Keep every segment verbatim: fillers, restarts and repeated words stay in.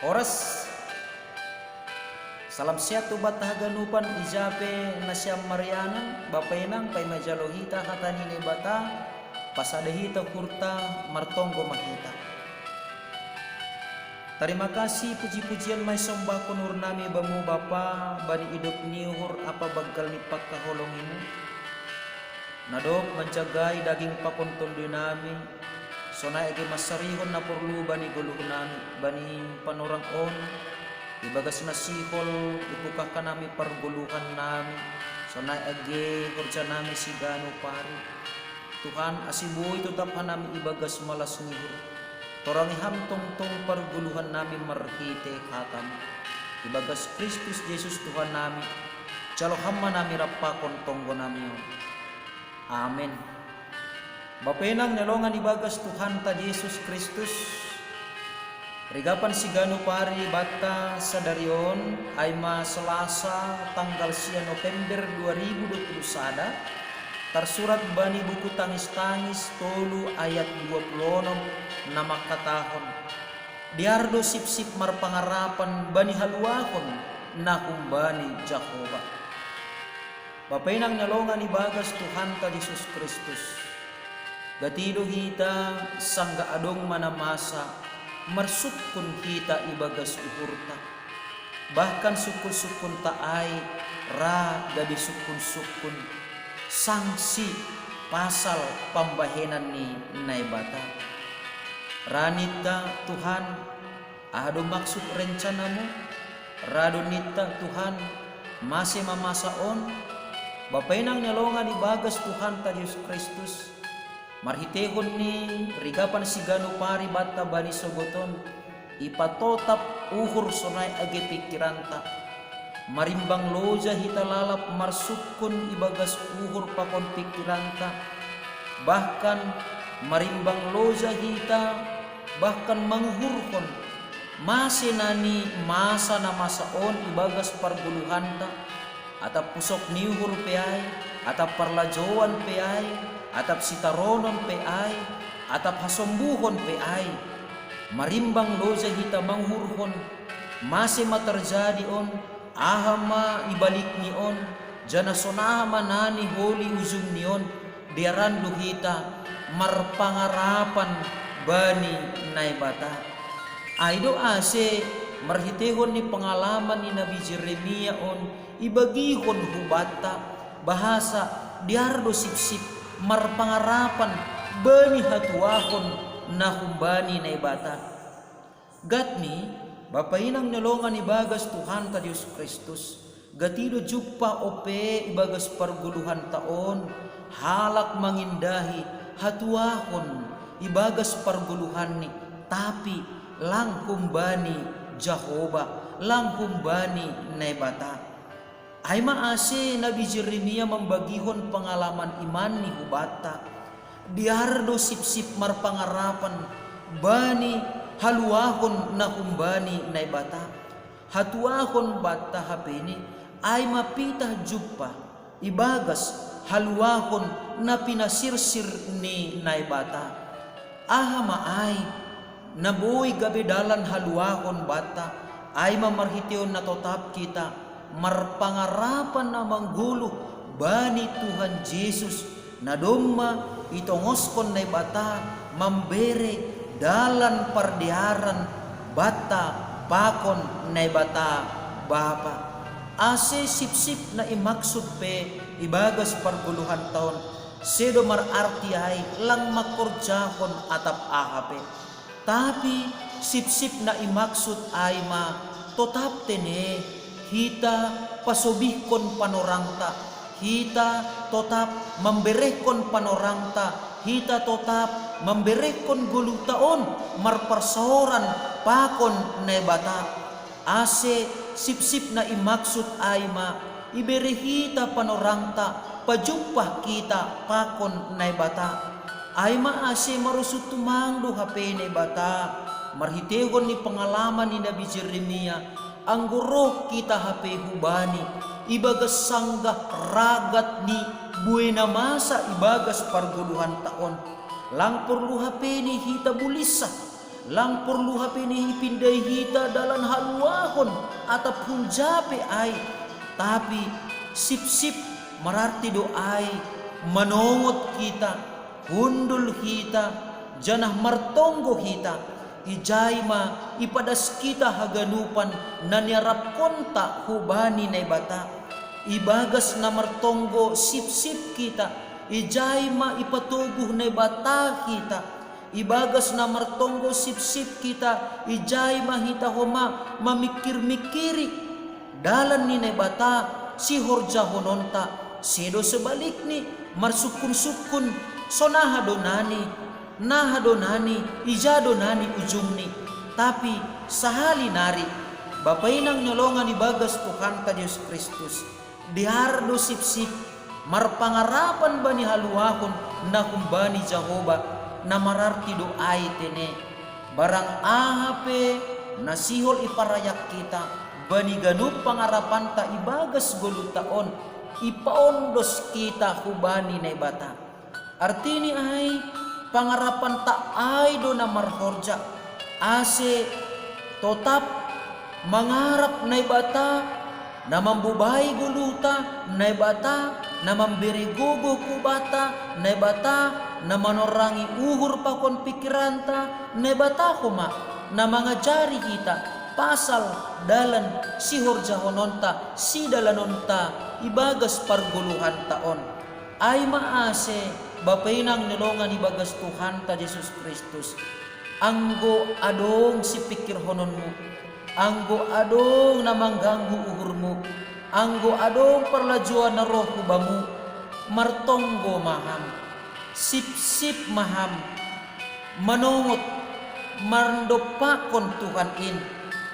Horas. Salam sehat ubat haganupan ijape nasiam marianan, bapenang paima jalo hita hatani Naibata, pasada hita hurta martonggo mahita. Tarima kasih puji-pujian mai sombahkon uhur nami bamu Bapa, bani idop ni uhur apa banggal ni pangkaholongimu. Nadok manjagai daging pakon tondoi nami, sonai age masarihon na porlu bani goluh nami, bani panorang on, ibagas na sihol ipukahkan nami pargoluhan nami, sonai age horja nami siganup ari. Tuhan, asiboi totap hanami ibagas malas ni uhur. Torangi ham tongtong pargoluhan nami marhite hatam. Ibagas Kristus Jesus Tuhan nami, jalo ham ma nami rap pakon tonggo nami on. Amen. Bapenang ni longan ibagas Tuhanta Jesus Kristus, rigapan siganup ari banta sadari on, ai ma Selasa tanggal sia November dua ribu dua puluh sada, tarsurat bani buku Tangis-tangis tolu ayat dua puluh onom na mangkatahon, dear do sipsip marpangarapan bani haluahon na humbani Jahowa. Bapenang ni longan ibagas Tuhanta Jesus Kristus. Gati do hita, sanggah adong ma na masa, marsungkun hita ibagas uhurta. Bahkan sungkun-sungkunta ai ra gabe sungkun-sungkun, sangsi pasal pambahenan ni Naibata. Ra ninta, Tuhan, aha do maksud rencanamu? Ra do ninta, Tuhan, mase ma masa on? Bapenang ni longan ibagas Tuhanta Jesus Kristus, marhitehon ni rigapan siganup ari banta bani sogot on, ipatotap uhur sonai age pingkiranta. Marimbang loja hita lalap marsungkun ibagas uhur pakon pingkiranta, bahkan marimbang loja hita bahkan manguhurhon mase na ni masa na masa on ibagas pargoluhanta, atap pusok ni uhur pe ai, atap parlajouan pe ai, atap sitaronon pe ai, atap hasombuhon pe ai. Marimbang loja hita manguhurhon mase ma tarjadi on, aha ma ibalikni on, janah sonaha ma na ni holi ujungni on, dearan do hita marpangarapan bani Naibata. Ai do ase marhitehon ni pangalaman ni Nabi Jeremia on ibagihon hubanta, bahasa dear do sipsip marpangarapan bani hatuahon na humbani Naibata. Gatni, bapenang ni longan ibagas Tuhanta Jesus Kristus, gati do jumpah ope ibagas pargoluhanta on, halak mangindahi hatuahon ibagas pargoluhanni, tapi lang humbani Jahowa, lang humbani Naibata. Ai ma ase Nabi Jeremia mambagihon pangalaman imanni hubanta. Dear do sipsip marpangarapan bani haluahon na humbani Naibata. Hatuahon banta hapeni ai ma pitah jumpah ibagas haluahon na pinasirsir ni Naibata. Aha ma ai na boi gabe dalan haluahon banta, ai ma marhitehon na totap hita marpangarapan na manggoluh bani Tuhan Jesus, na domma itongoskon Naibata mambere dalan pardearan banta pakon Naibata Bapa. Ase sipsip na imaksud pe ibagas pargoluhanta on, sedo mararti ai lang mangkorjahon atap aha pe. Tapi sipsip na imaksud ai ma totap tene hita pasobihkon panorangta, hita totap mamberehkon panorangta, hita totap mamberehkon goluhta on marparsaoran pakon Naibata. Ase sipsip na imaksud ai ma ibere hita panorangta pajumpah hita pakon Naibata. Ai ma ase marosut tumang do hape Naibata marhitehon ni pangalaman ni Nabi Jeremia, anggo roh hita hape hu Bani ibagas sanggah ragat ni buei na masa ibagas pargoluhanta on. Lang porlu hapeni hita bulinsah, Lang porlu hape ne ipindai hita dalan haluahon atap hunja pe ai, tapi sipsip mararti do ai manongot hita, hundul hita, janah martonggo hita. Ijai ma ipadas hita haganupan na niarapkonta hubani Naibata. Ibagas na martonggo sipsip hita, ijai ma ipatoguh Naibata hita. Ibagas na martonggo sipsip hita, ijai ma hita homa mamingkir-mingkiri dalan ni Naibata sihorjahononta. Sedo sebalikni, marsungkun-sungkun, sonaha do nani, naha do nani, ija do nani ujungni. Tapi sahali nari, Bapa inang ni longan ibagas Tuhanta Jesus Kristus, dear do sipsip marpangarapan bani haluahon na humbani Jahowa, na mararti do ai tene. Barang aha pe na sihol iparayak hita bani ganup pangarapanta ibagas goluhta on, ipaondos hita hubani Naibata. Artini ai, pangarapanta ai do na marhorja, ase totap mangarap Naibata na mambobai goluhta, Naibata na mambere gogoh hubanta, Naibata na manorrangi uhur pakon pingkiranta, Naibata homa na mangajari hita pasal dalan sihorjahononta, sidalanonta ibagas pargoluhanta on. Ai ma ase, Bapa inang ni longan ibagas Tuhanta Jesus Kristus, anggo adong sipingkirhononmu, anggo adong na mangganggu uhurmu, anggo adong parlajuan na roh hubamu, martonggo ma ham, sipsip ma ham, manongot, mandompakkon Tuhan in,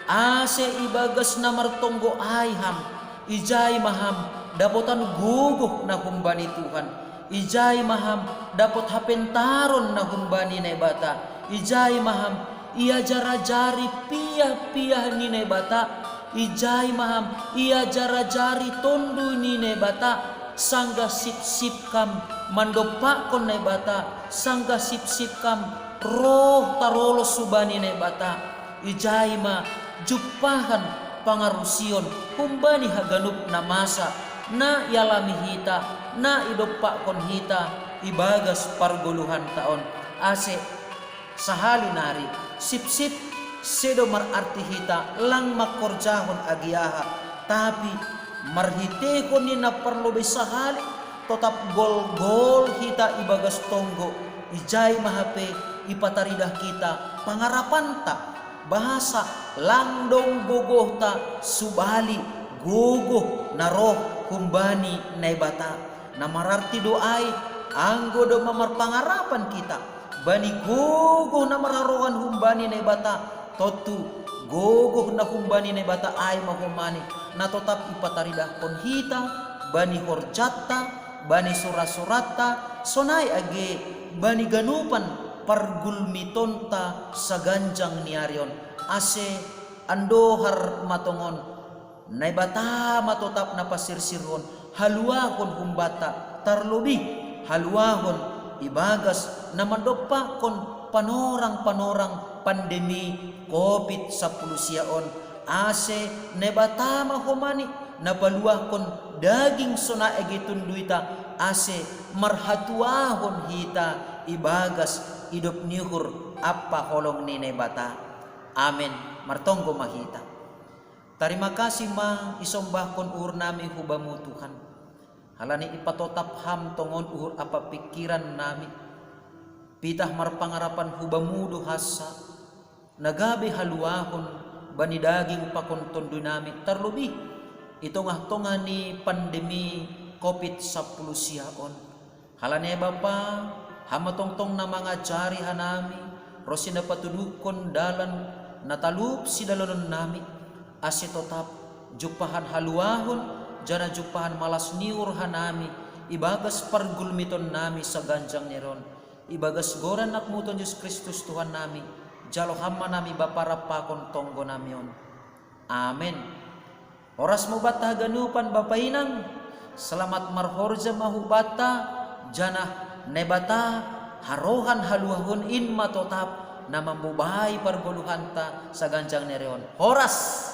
ase ibagas na martonggo ai ham, ijai ma ham dapotan gogoh na humbani Tuhan, ijai ma ham dapot hapentaron na humbani Naibata, ijai ma ham iajar-ajari piah-piah ni Naibata, ijai ma ham iajar-ajari Tonduy ni Naibata, sanggah sipsip kam mandompakkon Naibata, sanggah sipsip kam roh tarolos hubani Naibata, ijai ma jumpahan pangarusion humbani haganup na masa na ialami hita, na idompakkon hita ibagas pargoluhanta on. Ase sahali nari, sipsip sedo mararti hita lang mangkorjahon age aha, tapi marhiteihon ni na parlobei sahali, totap golgol hita ibagas tonggo, ijai ma hape ipataridah hita pangarapanta, bahasa lang dong gogohta subali gogoh na roh humbani Naibata. Na mararti do ai, anggo domma marpangarapan hita bani gogoh na marharohan humbani Naibata, tontu gogoh na humbani Naibata ai ma homani na totap ipataridahkon hita bani horjanta, bani sura-suranta, sonai age bani ganupan pargulmitonta saganjang ni ari on. Ase andohar ma tongon, Naibata ma totap na pasirsirhon haluahon humbanta, tarlobih haluahon ibagas na mandompakkon panorang-panorang pandemi covid sampulu sia on. Ase Naibata ma homani na paluahkon daging sonai age tonduyta, ase marhatuahon hita ibagas idop ni uhur ampa holong ni Naibata. Amen. Martonggo ma hita. Tarima kasih ma isombahkon uhurnami hu Bamu, Tuhan, halani ipatotap Ham tongon uhur ampa pingkirannami. Pitah marpangarapan hu Bamu do hansa, na gabe haluahon bani daging pakon tonduynami, tarlobih i tongah-tongah ni pandemi covid sampulu sia on. Halani ai Bapa, Ham ma tongtong na mangajari hanami, ronsi na patuduhkon dalan na talup sidalanonnami, ase totap jumpahan haluahon, janah jumpahan malas ni uhur hanami ibagas pargulmitonnami saganjang ni ari on. Ibagas goran AnakMu Tuhan Jesus Kristus Tuhannami, jalo Ham ma nami Bapa rap pakon tonggonami on. Amen. Horas ma hubanta haganupan, Bapa inang, selamat marhorja ma hubanta, janah Naibata harohan haluahon in ma totap na mambubai pargoluhanta saganjang ni ari on. Horas.